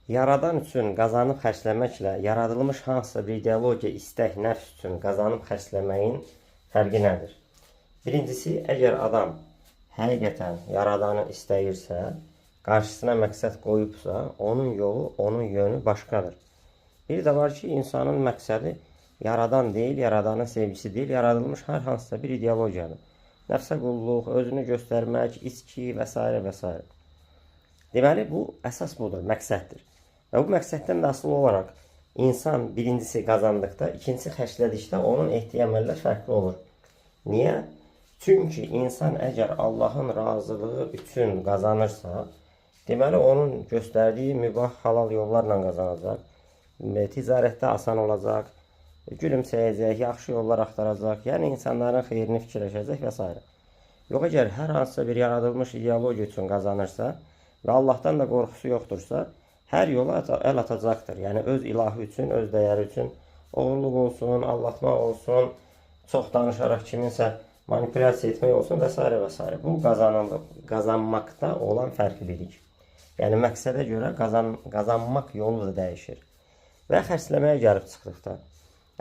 Yaradan üçün qazanıb xərcləməklə yaradılmış hansısa bir ideologiya, istək, nəfs üçün qazanıb xərcləməyin fərqi nədir? Birincisi, əgər adam həqiqətən yaradanı istəyirsə, qarşısına məqsəd qoyubsa, onun yolu, onun yönü başqadır. Bir də var ki, insanın məqsədi yaradan deyil, yaradanın sevgisi deyil, yaradılmış hər hansısa bir ideologiyadır. Nəfsə qulluq, özünü göstərmək, içki və s. və s. Deməli, bu əsas budur, məqsəddir. Və bu məqsəddən də asılı olaraq insan birincisi qazandıqda, ikincisi xərclədikdə onun etdiyi əməllər fərqli olur. Niyə? Çünki insan əgər Allahın razılığı üçün qazanırsa, deməli onun göstərdiyi mübah halal yollarla qazanacaq, ticarətdə asan olacaq, gülümsəyəcək, yaxşı yollar axtaracaq, yəni insanların xeyrini fikirləşəcək və s. Yox, əgər hər hansısa bir yaradılmış ideologiya üçün qazanırsa və Allahdan da qorxusu yoxdursa, hər yola əl atacaqdır. Yəni öz ilahı üçün, öz dəyəri üçün oğurluq olsun, aldatmaq olsun, çox danışaraq kiminsə manipulyasiya etmək olsun və s. və s. Bu qazanmaqda olan fərqlilik. Yəni məqsədə görə qazanmaq yolu da dəyişir. Və xərcləməyə gəlib çıxdıqda,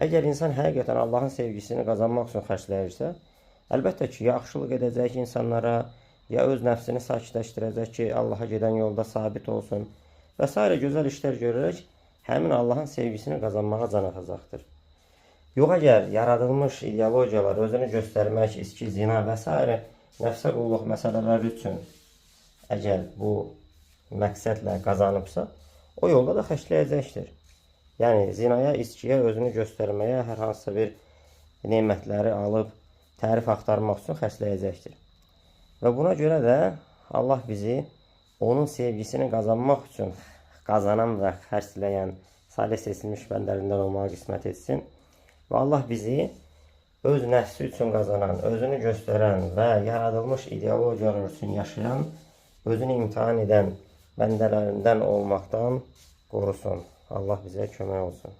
əgər insan həqiqətən Allahın sevgisini qazanmaq üçün xərcləyirsə, əlbəttə ki, yaxşılıq edəcək insanlara, ya öz nəfsini sakitləşdirəcək ki, Allaha gedən yolda sabit olsun və s. gözəl işlər görərək həmin Allahın sevgisini qazanmağa can atacaqdır. Yox, əgər yaradılmış ideologiyalar, özünü göstərmək, içki, zina və s. nəfsə qulluq məsələləri üçün əgər bu məqsədlə qazanıbsa, o yolda da xərcləyəcəkdir. Yəni zinaya, içkiyə, özünü göstərməyə, hər hansısa bir nemətləri alıb tərif axtarmaq üçün xərcləyəcəkdir. Və buna görə də Allah bizi onun sevgisini qazanmaq üçün qazanan və xərcləyən salih seçilmiş bəndərindən olmağa qismət etsin. Və Allah bizi öz nəfsi üçün qazanan, özünü göstərən və yaradılmış ideologiyalar üçün yaşayan, özünü imtahan edən bəndələrindən olmaqdan qorusun. Allah bizə kömək olsun.